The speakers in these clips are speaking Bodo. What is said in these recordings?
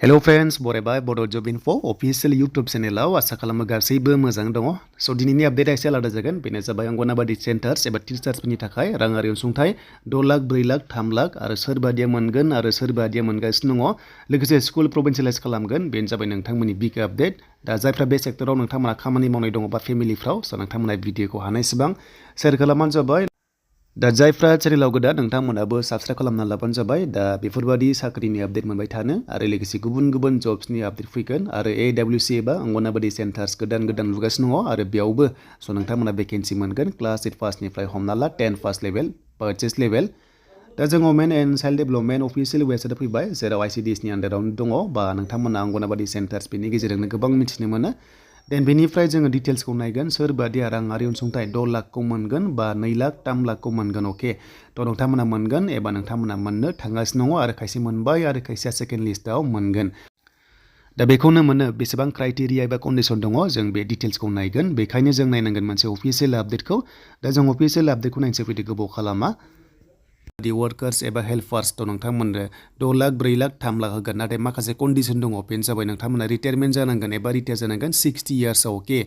Hello friends, बरायबाय Bodo Job Info official YouTube channel आसा खालामो गासैबो मोजां दङ। स' दिनैनि आपडेट एसे आलादा जागोन। बेनो जाबाय अंगनवाडी सेन्टार्स एबा टिचार्सफोरनि थाखाय राङारि अनसुंथाइ 6 लाख 4 लाख 3 लाख आरो सोरबादिया मोनगोन आरो सोरबादिया मोनगासिनो दङ। लोगोसे स्कुल प्रभिन्सियेलाइज खालामगोन। बेनो जाबाय नोंथांमोननि बिग आपडेट। दा जायफ्रा बे सेक्टराव नोंथांमोना खामानि मावनाय दङ बा फेमिलिफ्राव स' नोंथांमोना भिडिअखौ हानायसेबां शेयार खालामबानो जाबाय। दा जायफ्रा चेनेलाव गोदान नोंथांमोनाबो साबस्क्राइब खालामना लाबानो जाबाय। दा बेफोरबादि साख्रिनि आपडेट मोनबाय थानो आरो लोगोसे गुबुन गुबुन जब्सनि आपडेट फैगोन आरो AWC एबा अंगनवाडी सेन्टार्स गोदान लुगासिनो दङ आरो बेयावबो स' नोंथांमोना भेकेन्सि मोनगोन क्लास 8 पासनिफ्राय हमना ला 10 पास लेभेल पारचेस लेभेल। दा जों women and child development official वेबसाइटआव फैबाय जेराव ICDSनि आन्डारावनो दङ बा नोंथांमोना अंगनवाडी सेन्टार्स बेनि गेजेरजोंनो गोबां मिथिनो मोनो। देन बेनिफ्राय जोङो डिटेल्सखौ नायगोन सोरबादिया राङारि अनसुंथाइ 6 लाखखौ मोनगोन बा 2 लाख 3 लाखखौ मोनगोन अके। थ' नोंथांमोना मोनगोन एबा नोंथांमोना मोननो थांगासिनो दङ आरो खायसे मोनबाय आरो खायसेया सेकेन्ड लिस्टआव मोनगोन। दा बेखौनो मोनो बेसेबां क्राइटेरिया एबा कन्डिसन दङ जों बे डिटेल्सखौ नायगोन। बेखायनो जों नायनांगोन मोनसे अफिसियेल आपडेटखौ। दा जों अफिसियेल आपडेटखौ नायनोसै फैदो गोबाव खालामा। दि वर्कार्स एबा हेल्पार्स थ' नोंथांमोननो 6 लाख 4 लाख 3 लाख होगोन। नाथाय माखासे कन्डिसन दङ बेनो जाबाय नोंथांमोना रिटायारमेन्ट जानांगोन एबा रिटायार जानांगोन 60 इयार्सआव अके।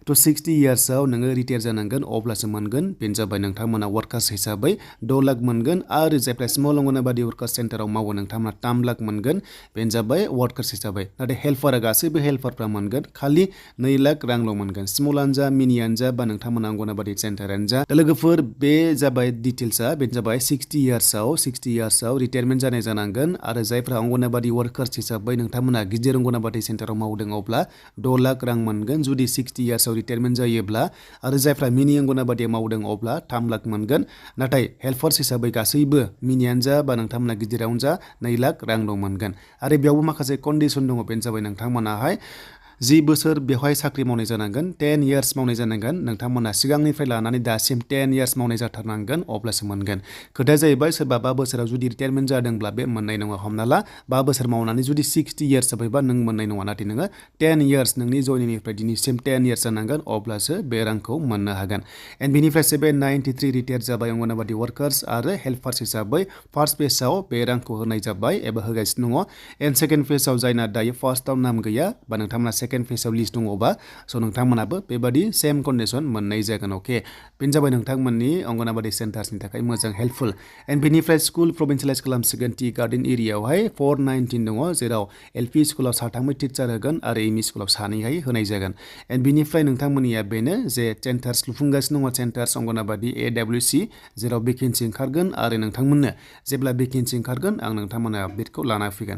थ' 60 इयार्सआव नोङो रिटायार जानांगोन अब्लासो मोनगोन। बेनो जाबाय नोंथांमोना वर्कार्स हिसाबै 6 लाख मोनगोन आरो जायफ्रा स्मल अंगनवाडी वर्कार्स सेन्टाराव मावो नोंथांमोना 3 लाख मोनगोन। बेनो जाबाय वर्कार्स हिसाबै। नाथाय हेल्पारा गासैबो हेल्पारफ्रा मोनगोन खालि 2 लाख रांल' मोनगोन। स्मलानो जा मिनियानो जा बा नोंथांमोना अंगनवाडी सेन्टारानो जा। दा लोगोफोर बे जाबाय डिटेल्सआ बेनो जाबाय 60 इयार्सआव रिटायारमेन्ट जानाय जानांगोन आरो जायफ्रा अंगनवाडी वर्कार्स हिसाबै नोंथांमोना गिदिर अंगनवाडी सेन्टाराव मावदों अब्ला 6 लाख रां मोनगोन जुदि 60 इयार्सआव रिटायारमेन्ट जायोब्ला आरो जायफ्रा मिनि अंगनवाडीआव मावदों अब्ला 3 लाख मोनगोन। नाथाय हेल्पार्स हिसाबै गासैबो मिनियानो जा बा नोंथांमोना गिदिरावनो जा 2 लाख रांल' मोनगोन। आरो बेयावबो माखासे कन्डिसन दङ बेनो जाबाय नोंथांमोनाहाय 10 बोसोर बेवहाय साख्रि मावनाय जानांगोन 10 इयार्स मावनाय जानांगोन। नोंथांमोना सिगांनिफ्राय लानानै दासिम 10 इयार्स मावनाय जाथारनांगोन अब्लासो मोनगोन। खोथाया जाहैबाय सोरबा 5 बोसोराव जुदि रिटायारमेन्ट जादोंब्ला बे मोननाय नङा। हमना ला 5 बोसोर मावनानै जुदि 60 इयार्स जाबायबा नों मोननाय नङा। नाथाय नोङो 10 इयार्स नोंनि जयनिंनिफ्राय दिनैसिम 10 इयार्स जानांगोन अब्लासो बे रांखौ मोननो हागोन। एन्ड बेनिफ्राय 793 रिटायार जाबाय अंगनवाडी वर्कार्स आरो हेल्पार्स हिसाबै फार्स्ट फेजआव बे रांखौ होनाय जाबाय एबा होगासिनो दङ। एन्ड सेकेन्ड फेजआव जायना दायो फार्स्टआव नाम गैया बा नोंथांमोना सेकेन्ड फेजआव लिस्ट दङबा स' नोंथांमोनाबो बेबादि सेम कन्डिसन मोननाय जागोन अके। बेनो जाबाय नोंथांमोननि अंगनवाडी सेन्टार्सनि थाखाय मोजां हेल्पफुल। एन्ड बेनिफ्राय स्कुल प्रभिन्सियेलाइज खालामसिगोन टि गार्डेन एरियायावहाय 419 दङ जेराव LP स्कुलाव साथामै टिचार होगोन आरो ME स्कुलाव सानैहाय होनाय जागोन। एन्ड बेनिफ्राय नोंथांमोननिया बेनो जे सेन्टार्स लुफुंगासिनो दङ सेन्टार्स अंगनवाडी AWC जेराव भेकेन्सि ओंखारगोन आरो नोंथांमोननो जेब्ला भेकेन्सि ओंखारगोन आं नोंथांमोननो आपडेटखौ लाना फैगोन।